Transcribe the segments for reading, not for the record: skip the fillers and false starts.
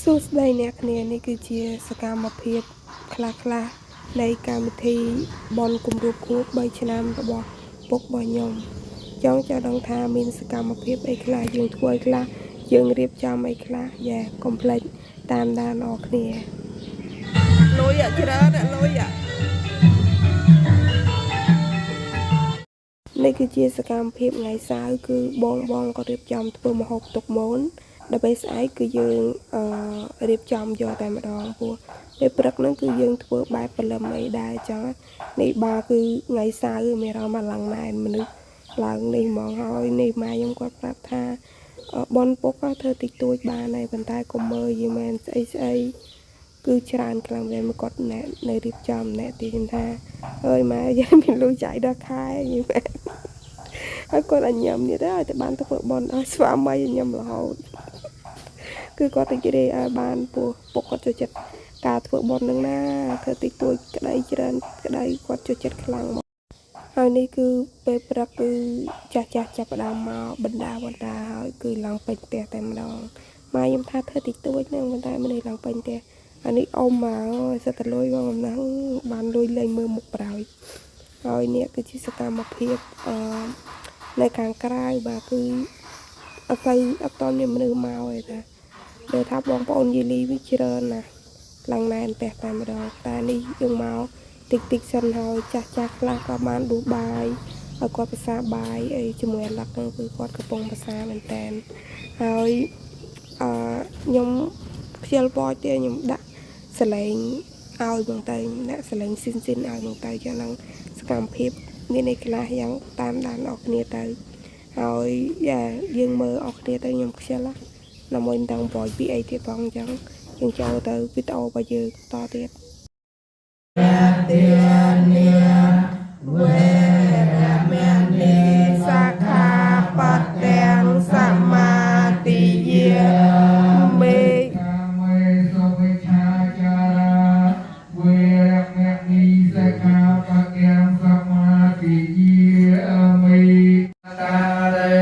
សួស្តីអ្នកគ្នានេះគឺជាសកម្មភាពខ្លះៗនៃកម្មវិធីបុណ្យគម្រប់ខួប3ឆ្នាំរបស់ពុករបស់ខ្ញុំចង់ចង់ដឹងថាមានសកម្មភាពអីខ្លះយើងធ្វើអីខ្លះយើងរៀបចំអីខ្លះយ៉ាកុំភ្លេចតាមដានអរគ្នា លុយអាច្រើនអាលុយអា នេះគឺជាសកម្មភាពថ្ងៃសៅរ៍គឺបងបងក៏រៀបចំធ្វើម្ហូបទុកមុនដល់ពេលស្អែកគឺយើងអឺរៀបចំយកតែម្ដងព្រោះពេលព្រឹកហ្នឹងគឺយើងធ្វើបែបព្រលឹមអីដែរអញ្ចឹងនេះបាគឺថ្ងៃសៅរ៍មានអារម្មណ៍ថាឡើងណែនមនុស្សឡើងនេះហ្មងហើយនេះម៉ែខ្ញុំគាត់ប្រាប់ថាអឺបនពុកក៏ធ្វើតិចតួចបានហើយប៉ុន្តែកុំមើលយីមែនស្អីស្អីគឺច្រើនខ្លាំងមែនគាត់ណែនៅរៀបចំណែទីខ្ញុំថាអើយម៉ែយើងមានលុយចាយដល់ខែយីមែន ហើយគាត់ឲ្យញ៉ាំទៀតហើយតែបានធ្វើបន់ឲ្យស្វាមីឲ្យញ៉ាំរហូតគឺគាត់តិចរេឲ្យបានពោះពុកគាត់ចូលចិត្តការធ្វើបន់នឹងណាធ្វើតិចតួចក្តីច្រើនក្តីគាត់ចូលចិត្តខ្លាំងមកហើយនេះគឺពេលព្រឹកគឺចាស់ចាស់ចាប់ផ្ដើមមកបណ្ដាបណ្ដាហើយគឺឡើងពេញផ្ទះតែម្ដងម៉ែខ្ញុំថាធ្វើតិចតួចហ្នឹងប៉ុន្តែមិនឡើងពេញផ្ទះអានេះអ៊ំមកអើយសិតតែលុយបងអំណាងបានលុយលេងមើលមុខប្រោយហើយនេះគឺជាសកម្មភាពអឺ នៅខាងក្រៅបាទគឺអត់ទៅអត់តមានមនុស្សមកទេតាដែលថាបងប្អូនយីលីវាច្រើនណាស់ឡើងណែនផ្ទះតែម្ដងតែនេះយើងមកតិចតិចសិនហើយចាស់ចាស់ខ្លះក៏បានដួសបាយឲ្យគាត់ប្រសាបាយអីជាមួយអាឡឹកហ្នឹងគឺគាត់កំពុងប្រសាមែនតែនហើយអឺខ្ញុំខ្ជិលពណ៌ទៀតខ្ញុំដាក់សលេងឲ្យបងទៅដាក់សលេងស៊ីនស៊ីនឲ្យបងទៅចឹងហ្នឹងសកម្មភាពមានអីខ្លះយ៉ាងតាមដានអស់គ្នាទៅហើយយ៉ាយើងមើលអស់គ្នាទៅខ្ញុំខ្ជិលណាដើម្បីមិនដឹងប្រយពីអីទៀតផងអញ្ចឹងយើងចូលទៅវីដេអូរបស់យើងតទៀត វេរមណី សាខាបទាំងសមាទិយាមេ កាមេសុវិឆាចារាវេរមណីសិក្ខាបទាំងសមាទិយាមិតារេ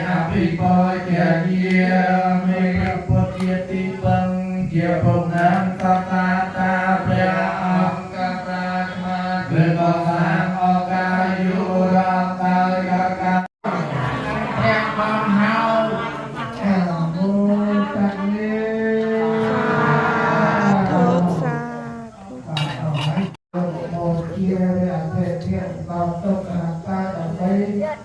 អភិបុជ្ជយាមិព្រះពុទ្ធជាទីពឹងជាពុទ្ធំតតាតាព្រះអង្គប្រាថ្នាវិបសាងអកាយុរតើយកកាព្រះបំហៅឆាមោតនេ ធុសាធុ មកជាអធិធិដល់ទុកអតាដើម្បី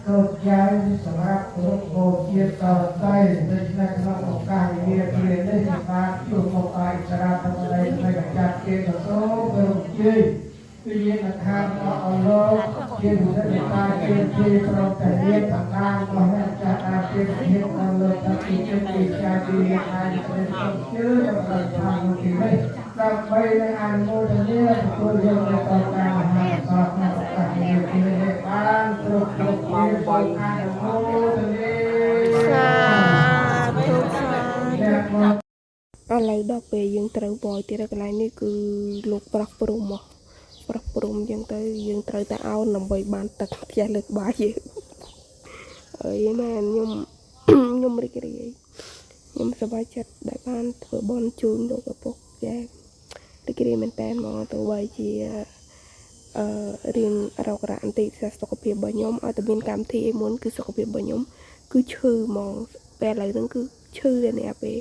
គ្រប់យ៉ាងសម្រាប់គ្រប់បូជាតទៅដូច្នេះក្នុងឱកាសវិញ្ញាជានេះសម្រាប់ជួបមកឲ្យស្រាប់ធម្មដីនៃកចាត់គេទៅសូមគោរពជ័យគឺយានខានរបស់អល់ឡោះជាវិសិទ្ធតាជាជាព្រមតែមានបណ្ដារបស់អ្នកចាស់អាជាវិធានដល់លោកតាទីជាទីចាទីអាយព្រះសូមជឿដើម្បីតាមលោកទីនេះដើម្បីនឹងអនុមោទនាទទួលយកនៅតការមហាសង្ឃក្នុងឱកាសនេះនេះបានគ្រប់គ្រប់ជាសូមអនុមោទនា សាធុសា អ្នកមក ឥឡូវដល់ពេលយើងត្រូវបយទៀតហើយកន្លែងនេះគឺលោកប្រោះព្រំមកប្រោះព្រំអញ្ចឹងទៅយើងត្រូវតែអោនដើម្បីបានទឹកផ្ទះលើក្បាលយើងអើយមែនខ្ញុំ ខ្ញុំរីករាយខ្ញុំសប្បាយចិត្តដែលបានធ្វើបុណ្យជូនលោកឪពុកចារីករាយមែនតើហ្មងទោះបីជាអឺរៀងរោគរៈបន្តិចសុខភាពរបស់ខ្ញុំឲ្យតែមានកម្មវិធីអីមុនគឺសុខភាពរបស់ខ្ញុំគឺឈឺហ្មងពេលឥឡូវហ្នឹងគឺឈឺតែនេះពេល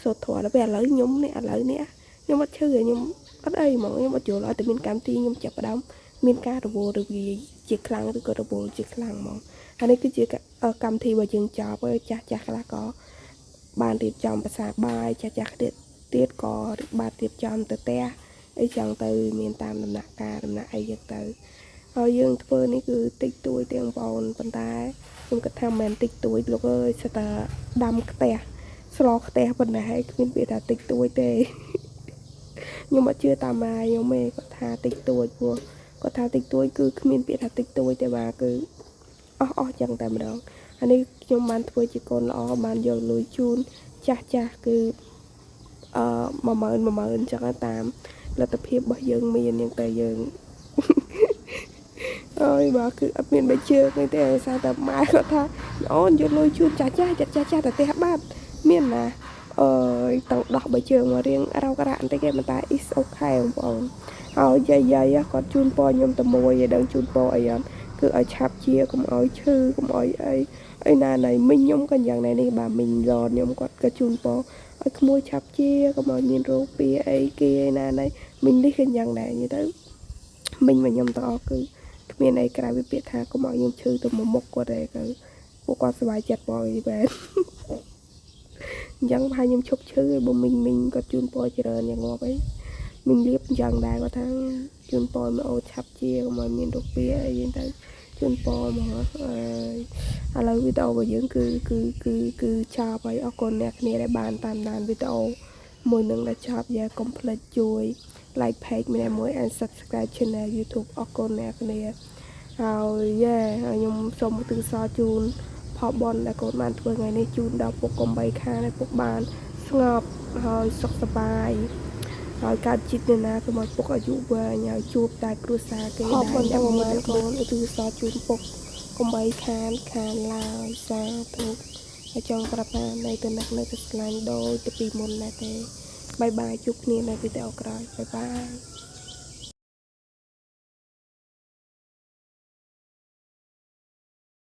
សូត្រធម៌ដល់ពេលឥឡូវខ្ញុំនេះឥឡូវនេះខ្ញុំអត់ឈឺទេខ្ញុំអត់អីហ្មងខ្ញុំអត់យល់ឲ្យតែមានកម្មវិធីខ្ញុំចាប់ផ្ដើមមានការរវល់រវាយជាខ្លាំងឬក៏រវល់ជាខ្លាំងហ្មងអានេះគឺជាកម្មវិធីរបស់យើងចប់ហើយចាស់ចាស់ខ្លះក៏បានរៀបចំភាសាបាយចាស់ចាស់ទៀតទៀតក៏បានរៀបចំទៅផ្ទះអីចឹងទៅមានតាមដំណាក់កាលដំណាក់អីចឹងទៅហើយយើងធ្វើនេះគឺតិចតួចទេបងប្អូនប៉ុន្តែខ្ញុំគិតថាមិនមែនតិចតួចលោកអើយសិតតែដាំខ្ទះស្លខ្ទះប៉ុណ្ណេះហើយគ្មានពាក្យថាតិចតួចទេ ខ្ញុំអត់ជឿតាមម៉ែខ្ញុំទេគាត់ថាតិចតួចព្រោះគាត់ថាតិចតួចគឺគ្មានពាក្យថាតិចតួចទេបាទគឺអស់អស់ចឹងតែម្ដងអានេះខ្ញុំបានធ្វើជាកូនល្អបានយកលុយជូនចាស់ចាស់គឺអឺ10000 10000ចឹងតាមលទ្ធភាពរបស់យើងមានចឹងតែយើង អើយបាទគឺអត់មានបីជើងទេទេដោយសារតែម៉ែគាត់ថាអូនយកលុយជូនចាស់ចាស់ចាស់ចាស់ចាស់តែផ្ទះបាត់មានណា អើយទាំងដោះបីជើងមករៀងរោករ៉ាក់បន្តិចឯងប៉ុន្តែ is okay បងប្អូនហើយយាយយាយគាត់ជូនពរខ្ញុំតែមួយឯងដឹងជូនពរអីអត់គឺឲ្យឆាប់ជាកុំឲ្យឈឺកុំឲ្យអីអីណាណៃមីងខ្ញុំក៏យ៉ាងដែរនេះបាទមីងឡនខ្ញុំគាត់ក៏ជូនពរឲ្យក្មួយឆាប់ជាកុំឲ្យមានរោគពីអីគេឯណាណៃមីងនេះក៏យ៉ាងដែរនិយាយទៅមីងមកខ្ញុំទាំងអស់គឺគ្មានអីក្រៅពីពាក្យថាកុំឲ្យខ្ញុំឈឺទៅមុខគាត់ទេគឺពួកគាត់សប្បាយចិត្តបងយីបែបអញ្ចឹងប្រហែលខ្ញុំឈប់ឈឺឯងបើមីងមីងគាត់ជូនពរច្រើនយ៉ាងងាប់អីមីងលៀបអញ្ចឹងដែរគាត់ថាជូនពរមកអូឆាប់ជាកុំឲ្យមានរោគពីអីយ៉ាងទៅជូនពរមកអើយឥឡូវវីដេអូរបស់យើងគឺគឺគឺគឺចប់ហើយអរគុណអ្នកគ្នាដែលបានតាមដានវីដេអូមួយនឹងដល់ចប់យ៉ាកុំភ្លេចជួយ like page ម្នាក់មួយ and subscribe channel YouTube អរគុណអ្នកគ្នាហើយយ៉ាហើយខ្ញុំសូមឧទ្ទិសសរជូនផលបុណ្យដែលកូនបានធ្វើថ្ងៃនេះជូនដល់ពុកកុំបីខានឲ្យពុកបានស្ងប់ហើយសុខសប្បាយហើយកើតជាតិណាសូមឲ្យពុកអាយុវែងហើយជួបតែគ្រួសារគេដែរយ៉ាងមានកូនឧទ្ទិសសរជូនពុកកុំបីខានខានឡើយសាធុហើយចង់ប្រាប់ថានៅទៅនឹកនៅទៅស្លាញ់ដូចទៅពីមុនដែរទេbye bye ជួបគ្នានៅវីដេអូក្រោយ bye bye.